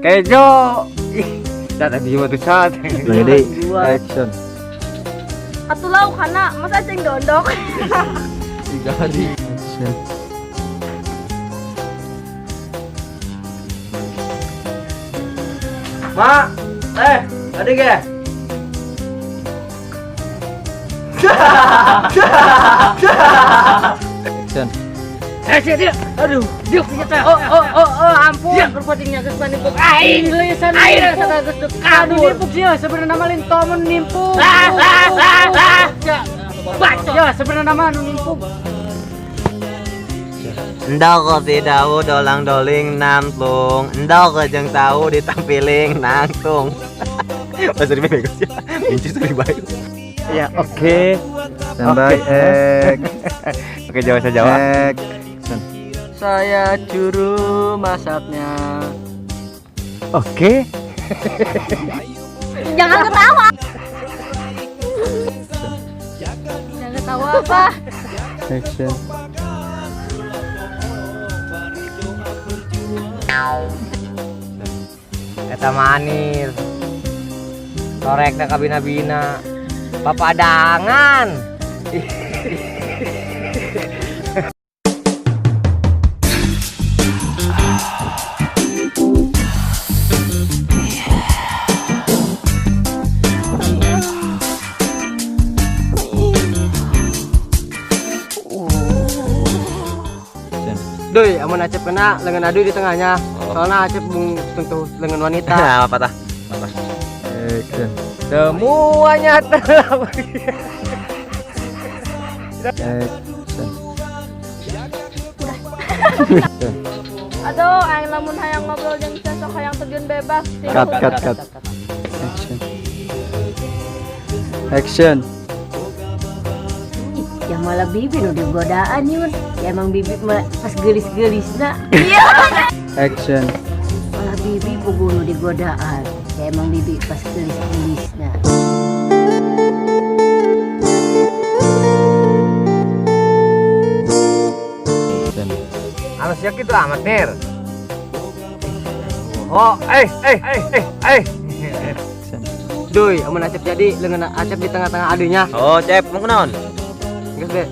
Kejo. Ih, tadi waktu saat. Ready, action. Atuh lauk kana, masa ceng dondok. Action. Ma, tadi ge. Action. Eh, tidak. Aduh, diuk senjata. Oh, oh, oh, oh, ampun. Berpotingnya geus nimpuk aing. Aing geus kabur. Nimpuk sih, sebenarnya nama lain tomon nimpuk. Ah, ah, ah, ah. Bacot. Ya, sebenarnya nama anu nimpuk. Endok tidak dolang doling namtung. Endok jeung tahu ditampiling nangtung. Bahasa di bego sih. Minci suri bae. Ya, oke. Standby, Oke, Jawa saya Jawa. Action. Saya juru masaknya. Oke. Jangan ketawa. Jangan ketawa apa? Action. Eta manir. Torekna kabina-bina. Papadangan. Action. Duy, amun Acep kena lengan adu di tengahnya. Soalnya Acep bung tentu lengan wanita. Nah, apa tah? Action. Semuanya telah pergi. Action. Action. Aduh, aing lamun hayang ngobrol jeung sosok hayang terjun bebas. Cut, cut, cut. Action. Action. Ya malah bibi nu digodaan yun. Ya emang bibi mah pas geulis-geulisna. Action. Malah bibi puguh nu digodaan. Ya emang bibi pas geulis-geulisna. Action. Anu sia kitu amat nir. Oh, eh, eh, eh, eh, eh. Action. Duy, amun Acep jadi lengan Acep di tengah-tengah adunya. Oh, Cep, mau kunaon? Geus be.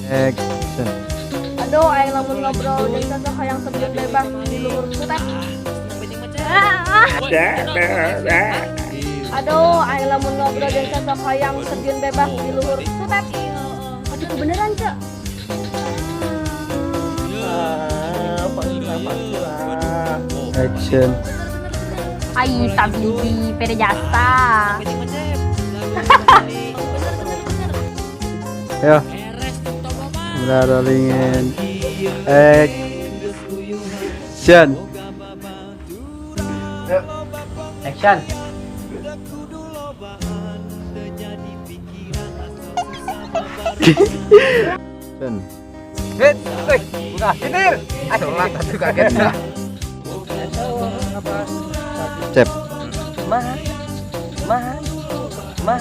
Action. Aduh, aing lamun ngobrol jeung sosok hayang terjun bebas di luhur kutek. Aduh, aing lamun ngobrol jeung sosok hayang terjun bebas di luhur kutek. Aduh, kebeneran, Cek. Action. Ai, tak bibi pede jasa. Ayo. Udah rollingin. Action. Action. Action. Hit, woi, buka sini. Aduh, atuh kaget. Cep. Ma. Ma. Ma.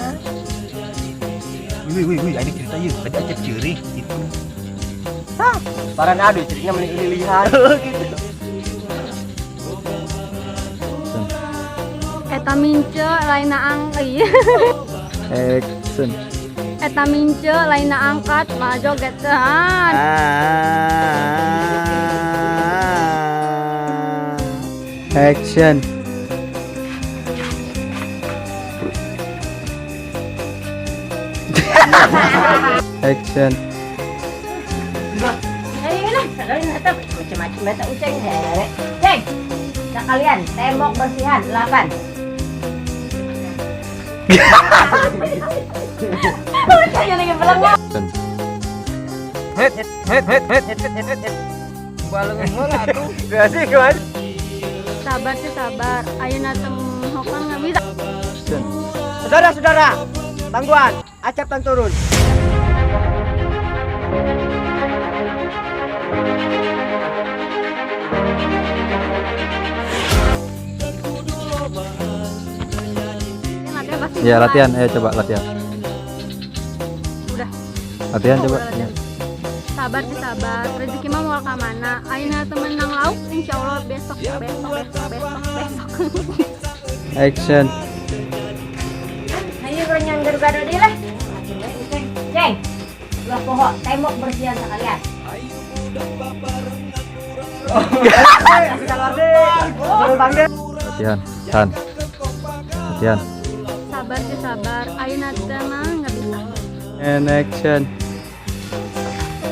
Wih, wih, wih, ada cerita yuk. Tadi Acep curi gitu. Hah, paran adu ceritanya meni lilihan. Gitu. Eta mince lain ang iya. Action. Eta mince lain angkat malah joget ah. Action. Action. Ayo lah, sekalian atau macam-macam bata uceng here. Ceng, sekalian tembok bersihan 8. Ucengnya lagi belenggu. Action. Hit, hit, hit, hit, hit, hit, hit, hit. Balengan heula atuh. Gak sih, kawan? Sabar sih sabar. Ayeuna teh hokan nggak bisa. Action. Saudara-saudara, tangguhan, Acep tan turun. Latihan pasti Ya mulai. latihan, ayo coba latihan. Udah. Latihan Oh, coba. udah latihan. Ya. Sabar sih sabar, rezeki mah mau ke mana? Ayeuna teu menang lauk, insya Allah besok, besok, besok, besok, besok. Action. Ayo renyang gado-gado deh lah. Ceng, ceng. Ulah poho, tembok bersihan sekalian. Latihan. Tan. Latihan. Sabar sih sabar, ayeuna teh mah nggak bisa. And action.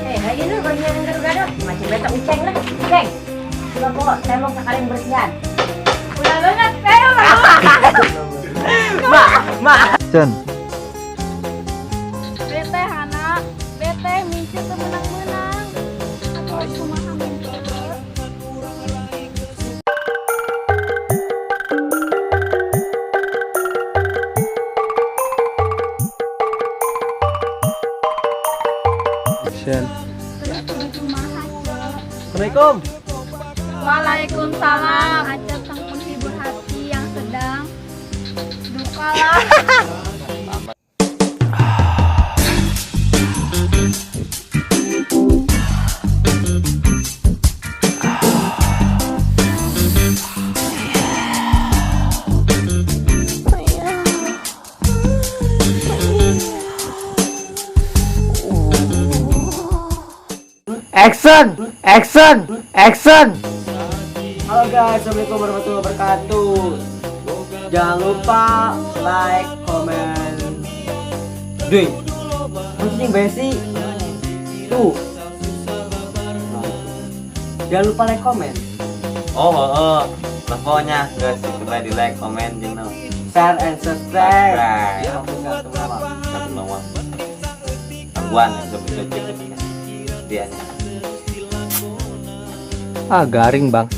Eh, ayo nu renyang gado-gado. Macam beta uceng lah. Ceng. Ulah poho, tembok sekalian bersihan. Udah banget, ayo. Action. Bete Hana, bete mince teu menang-menang. Atau kumaha mince? Action. Terus kudu kumaha, Cek? Assalamualaikum. Waalaikumsalam. Acep sang penghibur hati yang sedang duka lah. Action, action, action. Halo guys, assalamualaikum warahmatullahi wabarakatuh. Jangan lupa like, comment, duit. Kucing besi. Tuh. Jangan lupa like, comment. Oh. Pokoknya guys, itu di like, comment, jeung naon. Share and subscribe. Subscribe. Satu bawah. Gangguan ya, bisa dia. Ah, garing, Bang.